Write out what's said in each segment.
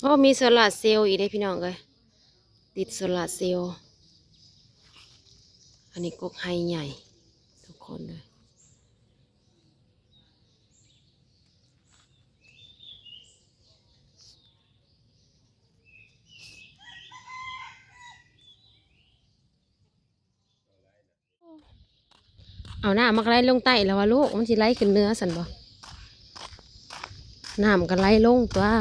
ໂອ້ ມີໂຊລາເຊວອີກເດ້ພີ່ນ້ອງເອີຍ ຕິດໂຊລາເຊວ. ອັນນີ້ກົກໄຮໃຫຍ່ທຸກຄົນເລີຍ. ເອົາ ນ້ຳມັນກະໄຫຼລົງໃຕ້ແລ້ວຫວາລູກ ມັນຊິໄຫຼຂຶ້ນເໜືອຊັ້ນບໍ່? ນ້ຳກະໄຫຼລົງຕົວະ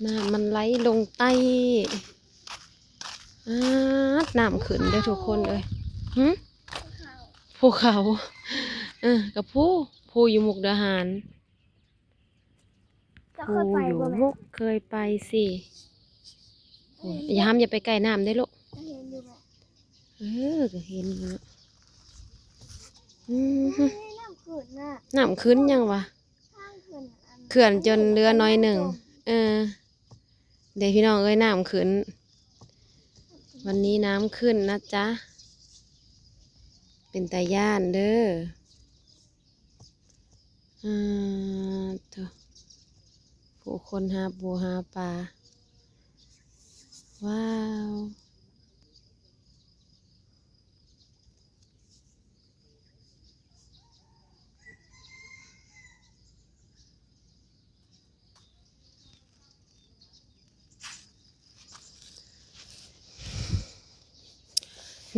ນ້ຳມັນໄຫຼລົງໃຕ້. ອາດ ນ້ຳຂຶ້ນເດີ້ທຸກຄົນເອີຍ. ຫື? ພູເຂົາ ເອີ ກະພູ ພູຢູ່ມຸກດາຫານ. ເຈົ້າເຄີຍໄປບໍ່ແມ່? ໂອ້ ເຄີຍໄປຊິ. ເອີ ຢ່າຫ້າມ ຢ່າໄປໃກ້ນ້ຳເດ້ລູກ. ເຈົ້າເຫັນຢູ່ບໍ່? ເອີ ກະເຫັນຢູ່. ອືມ ເອີ ນ້ຳຂຶ້ນນະ ນ້ຳຂຶ້ນຫຍັງຫວາ? ທາງຂຶ້ນອັນ ເຂື່ອນຈົນເຫຼືອໜ້ອຍໜຶ່ງ. ເອີ ເດ້ພີ່ນ້ອງເອີຍ ນ້ຳຂຶ້ນ. ວັນນີ້ນ້ຳຂຶ້ນນະຈ໊ະ ເປັນຕາຢ້ານເດີ້. ອາ ໂທ້ ຜູ້ຄົນຫາປູຫາປາ. ວ້າວ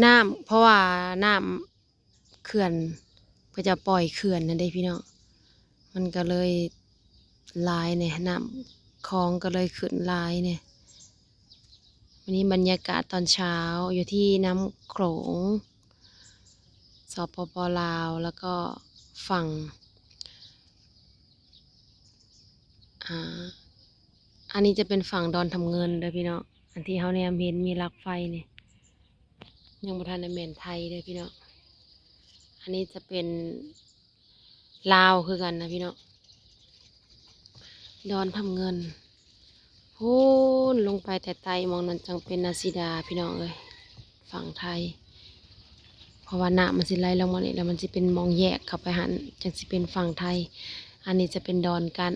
ນ້ຳ ເພາະວ່ານ້ຳ ເຂື່ອນ ເຂົາເຈົ້າປ່ອຍເຂື່ອນຫັ້ນເດ້ພີ່ນ້ອງ ມັນກະເລີຍຫຼາຍແດ່ ນ້ຳຂອງກະເລີຍຂຶ້ນຫຼາຍແດ່. ວັນນີ້ບັນຍາກາດຕອນເຊົ້າຢູ່ທີ່ນ້ຳໂຂງ ສປປ ລາວ ແລ້ວກໍຝັ່ງ ອາ ອັນນີ້ຈະເປັນຝັ່ງດອນທຳເງິນເດີ້ພີ່ນ້ອງ ອັນທີ່ເຮົາແນມເຫັນມີຫຼັກໄຟນີ້ ຍັງບໍ່ທັນໄດ້ແມ່ນໄທເດີ້ພີ່ນ້ອງ. ອັນນີ້ຈະເປັນລາວຄືກັນນະພີ່ນ້ອງ ດອນທຳເງິນ. ພຸ້ນ ລົງໄປແຕ່ໃຕ້ໝ່ອງນັ້ນຈັ່ງເປັນນາຊີດາພີ່ນ້ອງເອີຍ ຝັ່ງໄທ ເພາະວ່ານ້ຳມັນຊິໄຫຼລົງມານີ້ ແລ້ວມັນຊິເປັນໝ່ອງແຍກເຂົ້າໄປຫັ້ນ ຈັ່ງຊິເປັນຝັ່ງໄທ. ອັນນີ້ຈະເປັນດອນກັນ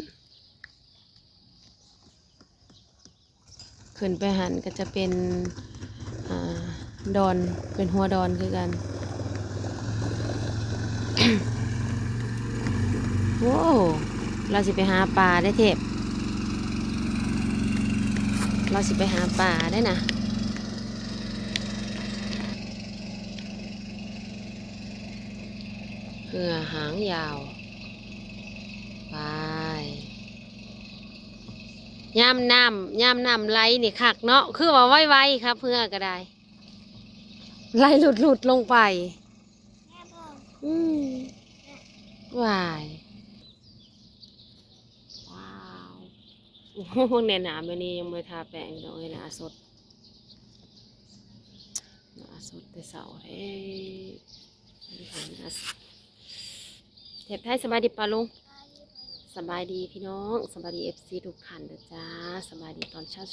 ຂຶ້ນໄປຫັ້ນກະຈະເປັນ ອາ ດອນ ເປັນຫົວດອນຄືກັນ. ໂອ້ ລາວຊິໄປຫາປາເດ້ເທບ ລາວຊິໄປຫາປາເດ້ນະ. ເຮືອຫາງຍາວ ໄປ. ຍາມນ້ຳ ຍາມນ້ຳໄຫຼນີ້ຄັກເນາະ ຄືວ່າໄວໆ ຂັບເຮືອກະໄດ້ ໄຫຼຫຼຸດໆ ລົງໄປ. ອືມ ວ້າຍ ວ້າວ ໂອ້ໂຫ ແນ່ ໜ້າມື້ນີ້ຍັງບໍ່ໄດ້ທາແປງພີ່ນ້ອງເອີຍ ໜ້າສົດ ໜ້າສົດແຕ່ເຊົ້າເດ້. ເທບໄທ ສະບາຍດີປ້າລຸງ. ສະບາຍດີພີ່ນ້ອງ ສະບາຍດີເອັຟຊີທຸກທ່ານເດີ້ຈ້າ. ສະບາຍດີຕອນເຊົ້າ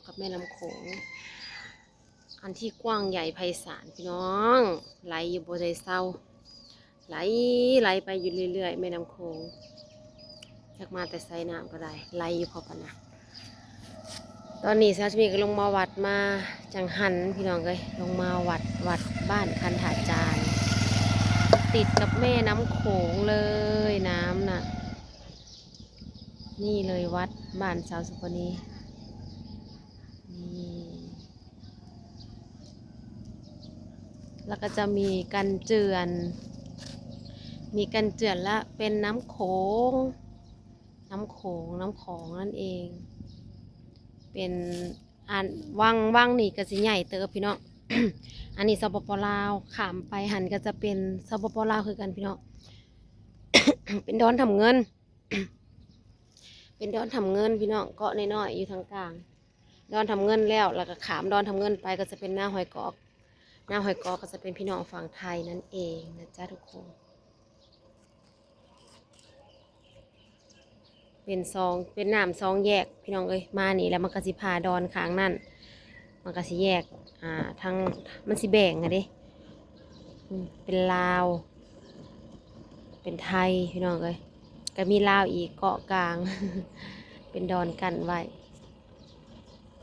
ໆ ກັບແມ່ນ້ຳໂຂງ ອັນທີ່ກວ້າງໃຫຍ່ໄພສານພີ່ນ້ອງ ໄຫຼຢູ່ບໍ່ໄດ້ເຊົາ ໄຫຼ ໄຫຼໄປຢູ່ເລື້ອຍໆ ແມ່ນ້ຳໂຂງ ຈັກມາແຕ່ໃສນ້ຳກະໄດ້ ໄຫຼຢູ່ພໍປານນະ. ຕອນນີ້ສາວສະໝີກະລົງມາວັດມາຈັງຫັນພີ່ນ້ອງເອີຍ ລົງມາວັດ ວັດບ້ານຄັນທາຈານ ຕິດກັບແມ່ນ້ຳໂຂງເລີຍ ນ້ຳນະ. ນີ້ເລີຍວັດບ້ານສາວສຸປະນີ ນີ້ ແລ້ວກະຈະມີກັນເຈື່ອນ ມີກັນເຈື່ອນ ແລະເປັນນ້ຳໂຂງ ນ້ຳໂຂງ ນ້ຳຂອງນັ້ນເອງ ເປັນອັນ ວັງ ວັງນີ້ກະຊິໃຫຍ່ເຕີບພີ່ນ້ອງ. ອັນນີ້ ສປປ ລາວ ຂ້າມໄປຫັ້ນກະຈະເປັນ ສປປ ລາວ ຄືກັນພີ່ນ້ອງ ເປັນດອນທຳເງິນ ເປັນດອນທຳເງິນພີ່ນ້ອງ ເກາະນ້ອຍໆ ຢູ່ທາງກາງ ດອນທຳເງິນແລ້ວ ແລ້ວກະຂ້າມດອນທຳເງິນໄປກະຈະເປັນນາຫອຍກອກ ນາຫອຍກອກກະຈະເປັນພີ່ນ້ອງຝັ່ງໄທນັ້ນເອງນະຈ້າທຸກຄົນ. ເປັນສອງ ເປັນນ້ຳສອງແຍກພີ່ນ້ອງເອີຍ ມານີ້ແລ້ວມັນກະຊິຜ່າດອນຂ້າງນັ້ນ ມັນກະຊິແຍກ ອ່າ ທາງ ມັນຊິແບ່ງຫັ້ນເດ້ ອືມ ເປັນລາວ ເປັນໄທພີ່ນ້ອງເອີຍ. ກໍມີລາວອີກເກາະກາງ ເປັນດອນກັ້ນໄວ້.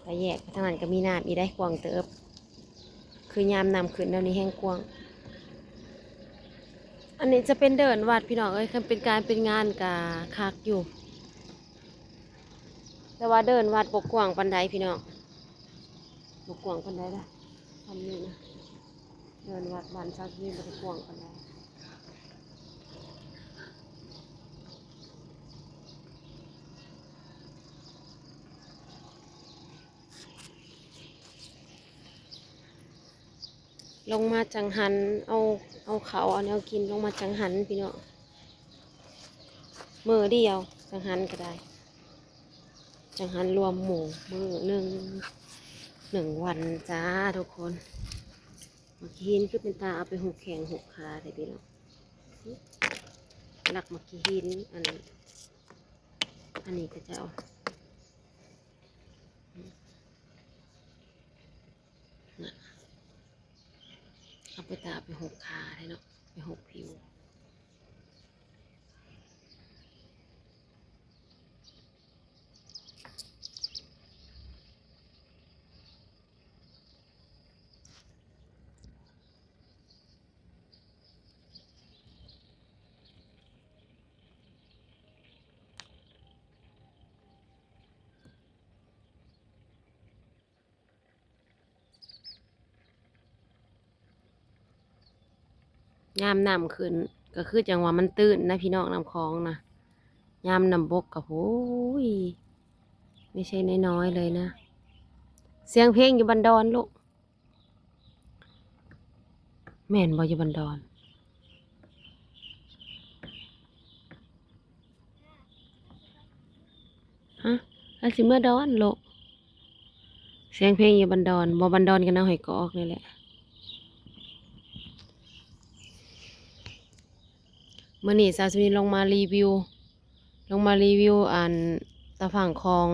ໄປແຍກໄປທາງນັ້ນກໍມີນ້ຳອີກໄດ໋ ກວ້າງເຕີບ. ຄືຍາມນ້ຳຂຶ້ນແນວນີ້ແຮງກວ້າງ. ອັນນີ້ຈະເປັນເດີ່ນວັດພີ່ນ້ອງເອີຍ, ຄັນເປັນການເປັນງານກະຄັກຢູ່ ແຕ່ວ່າເດີ່ນວັດບໍ່ກວ້າງປານໃດພີ່ນ້ອງ, ບໍ່ກວ້າງປານໃດເດ້ ຊ່ຳນີ້ນະ. ເດີ່ນວັດບ້ານຊາວຊະນີບໍ່ໄດ້ກວ້າງປານໃດ. ລົງມາຈັງຫັນ ເອົາ ເອົາເຂົ້າເອົາແນວກິນລົງມາຈັງຫັນພີ່ນ້ອງ. ມື້ດຽວຈັງຫັນກໍໄດ້, ຈັງຫັນລວມໝູ່ມື້ໜຶ່ງ ໜຶ່ງວັນຈ້າທຸກຄົນ. ໝາກຂີ້ຫີນຄືເປັນຕາເອົາໄປຫົກແຂ້ງຫົກຂາແທ້ພີ່ນ້ອງ. ລັກໝາກຂີ້ຫີນ ອັນ ອັນນີ້ເຂົາເຈົ້າ ເອົາໄປຕາເອົາໄປຫົກຂາແທ້ເນາະ, ໄປຫົກຜິວ. ຍາມນ້ຳຂຶ້ນກໍຄືຈັ່ງວ່າມັນຕື້ນນະພີ່ນ້ອງ, ນ້ຳຂອງນະ. ຍາມນ້ຳບົກກໍ ໂອ້ຍ ໄມ່ໃຊ່ນ້ອຍໆເລີຍນະ. ສຽງເພງຢູ່ບ້ານດອນລູກ. ແມ່ນບໍ່ ຢູ່ບ້ານດອນ? ຮະ ລາວຊິເມືອດອນໂລະ. ສຽງເພງຢູ່ບ້ານດອນ ບໍ່ ບ້ານດອນກໍນາວຫ້ວຍກອກນີ້ແຫຼະ. ມື້ນີ້ສາວສຸນີລົງມາຣີວິວ ລົງມາຣີວິວ ອັນ ຕາຝັ່ງຂອງ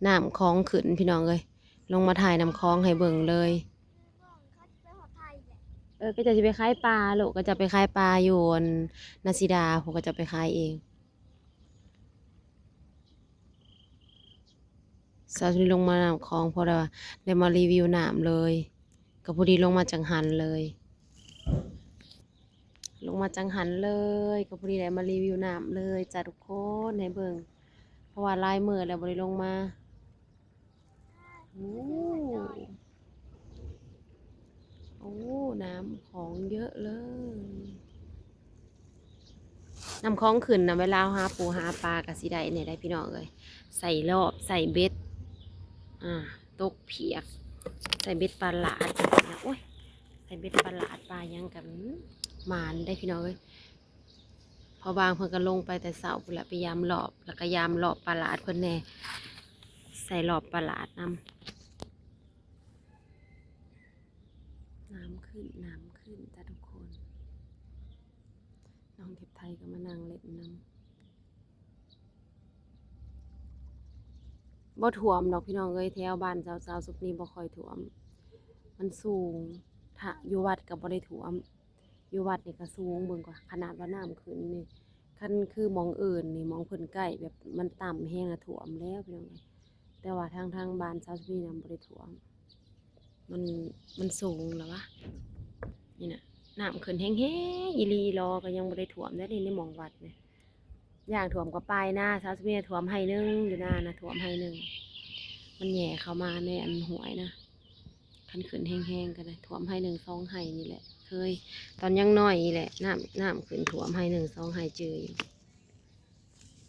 ນ້ຳຂອງຂຶ້ນພີ່ນ້ອງເອີຍ, ລົງມາຖ່າຍນ້ຳຂອງໃຫ້ເບິ່ງເລີຍ. ເອີ ເຂົາເຈົ້າຊິໄປຂາຍປາລູກ, ເຂົາເຈົ້າໄປຂາຍປາຢູ່ ອັນ ນາສີດາພຸ້ນ, ເຂົາເຈົ້າໄປຂາຍເອງ. ສາວສຸນີລົງມານ້ຳຂອງ ພໍໄດ້ວ່າ ໄດ້ມາຣີວິວນ້ຳເລີຍ, ກໍພໍດີລົງມາຈັງຫັນເລີຍ. ລົງມາຈັງຫັນເລີຍ ກໍພໍດີໄດ້ມາຣີວິວນ້ຳເລີຍຈ້າທຸກຄົນ ໃຫ້ເບິ່ງ, ເພາະວ່າຫຼາຍມື້ແລ້ວບໍ່ໄດ້ລົງມາ. ໂອ້ ໂອ້ ນ້ຳຂອງເຍອະເລີຍ. ນ້ຳຂອງຂຶ້ນນະ ເວລາເຮົາຫາປູຫາປາກໍຊິໄດ້ແດ່ໄດ໋ພີ່ນ້ອງເອີຍ. ໃສ່ລອບ ໃສ່ເບັດ ອ່າ ຕົກຜຽກ ໃສ່ເບັດປາຫຼາດຈັ່ງຊີ້ນະ. ໂອ້ຍ ໃສ່ເບັດປາຫຼາດ ປາຫຍັງກໍ ອືມ ໝານໄດ໋ພີ່ນ້ອງເອີຍ. ພໍ່ບາງເພິ່ນກໍລົງໄປແຕ່ເຊົ້າພຸ້ນລະ ໄປຢາມລອບ ແລ້ວກໍຢາມລອບປາຫຼາດເພິ່ນແດ່ ໃສ່ລອບປາຫຼາດນຳ. ນ້ຳຂຶ້ນ ນ້ຳຂຶ້ນຈ້າທຸກຄົນ. ນ້ອງເທບໄທກໍມານັ່ງເຫຼັ້ນນຳ. ບໍ່ຖ້ວມດອກພີ່ນ້ອງເອີຍ, ແຖວບ້ານສາວໆສຸກນີ້ບໍ່ຄ່ອຍຖ້ວມ, ມັນສູງ. ຖ້າຢູ່ວັດກໍບໍ່ໄດ້ຖ້ວມ, ຢູ່ວັດນີ້ກໍສູງ. ເບິ່ງກ່ອນ ຂະໜາດວ່ານ້ຳຂຶ້ນນີ້, ຄັນຄືໝ່ອງອື່ນນີ້ ໝ່ອງເພິ່ນໃກ້ແບບມັນຕ່ຳແຮງນະ ຖ້ວມແລ້ວພີ່ນ້ອງເອີຍ. ແຕ່ວ່າທາງ ທາງບ້ານສາວສຸກນີ້ນະບໍ່ໄດ້ຖ້ວມ. ມັນ ມັນສູງແລ້ວວະ. ນີ້ນະ ນ້ຳຂຶ້ນແຮງໆອີ່ຫຼີອີ່ຫຼໍກໍຍັງບໍ່ໄດ້ຖ້ວມເດ້ ນີ້ໃນໝ່ອງວັດນີ້. ຢ່າງຖ້ວມກໍປາຍນາ ສາວສຸກນີ້ຖ້ວມໄຮ່ໜຶ່ງ, ຢູ່ນານະຖ້ວມໄຮ່ໜຶ່ງ, ມັນແຫຍ່ເຂົ້າມາໃນອັນຫ້ວຍນະ. ຄັນຂຶ້ນແຮງໆກໍໄດ້ຖ້ວມໄຮ່ໜຶ່ງສອງໄຮ່ນີ້ແຫຼະ. ເຄີຍ ຕອນຍັງນ້ອຍນີ້ແຫຼະ ນ້ຳ ນ້ຳຂຶ້ນຖ້ວມໄຮ່ໜຶ່ງສອງໄຮ່ຈື່ຢູ່.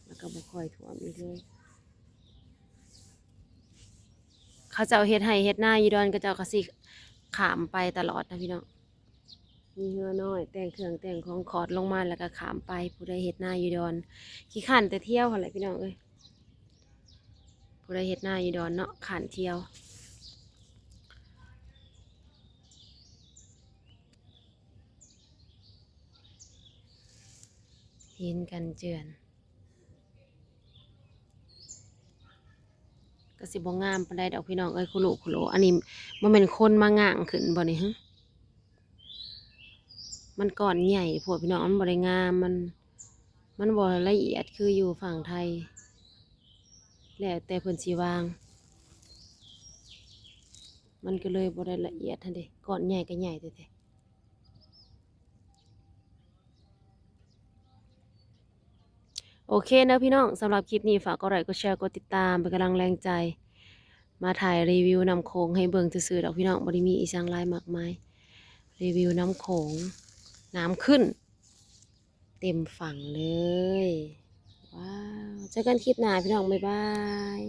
ແລ້ວກໍບໍ່ຄ່ອຍຖ້ວມອີກເລີຍ. ເຂົາເຈົ້າເຮັດໄຮ່ເຮັດນາຢູ່ດອນ ເຂົາເຈົ້າກໍຊິຂ້າມໄປຕະຫຼອດນະພີ່ນ້ອງ. ມີເຮືອນ້ອຍແຕ່ງເຄື່ອງແຕ່ງຂອງຂອດລົງມາ ແລ້ວກໍຂ້າມໄປ. ຜູ້ໃດເຮັດນາຢູ່ດອນ ຂີ້ຄ້ານແຕ່ທ່ຽວຫັ້ນແຫຼະພີ່ນ້ອງເອີຍ. ຜູ້ໃດເຮັດນາຢູ່ດອນເນາະ ຄ້ານທ່ຽວ. ຫີນກັນເຈື່ອນ ກໍຊິບໍ່ງາມປານໃດດອກພີ່ນ້ອງເອີຍ. ຄຸລຸຄຸໂລ ອັນນີ້ບໍ່ແມ່ນຄົນມາຫງ່າງຂຶ້ນບໍ່ນີ້? ຮະ ມັນກ້ອນໃຫຍ່ໂພດພີ່ນ້ອງ, ມັນບໍ່ໄດ້ງາມ. ມັນ ມັນບໍ່ລະອຽດຄືຢູ່ຝັ່ງໄທ ແລ້ວແຕ່ເພິ່ນຊິວາງ ມັນກໍເລີຍບໍ່ໄດ້ລະອຽດຫັ້ນເດ ກ້ອນໃຫຍ່ກໍໃຫຍ່ແທ້ໆ. ໂອເຄເດີພີ່ນ້ອງ, ສຳລັບຄລິບນີ້ ຝາກກົດໄລກົດແຊ ກົດຕິດຕາມ ເປັນກຳລັງແຮງໃຈ ມາຖ່າຍຣີວິວນ້ຳໂຂງໃຫ້ເບິ່ງຊື່ໆດອກພີ່ນ້ອງ, ບໍ່ໄດ້ມີອີ່ຫຍັງຫຼາຍມາກມາຍ. ຣີວິວນ້ຳໂຂງ ນ້ຳຂຶ້ນເຕັມຝັ່ງເລີຍ. ວ້າວ ເຈີກັນຄລິບໜ້າພີ່ນ້ອງ, ບາຍບາຍ.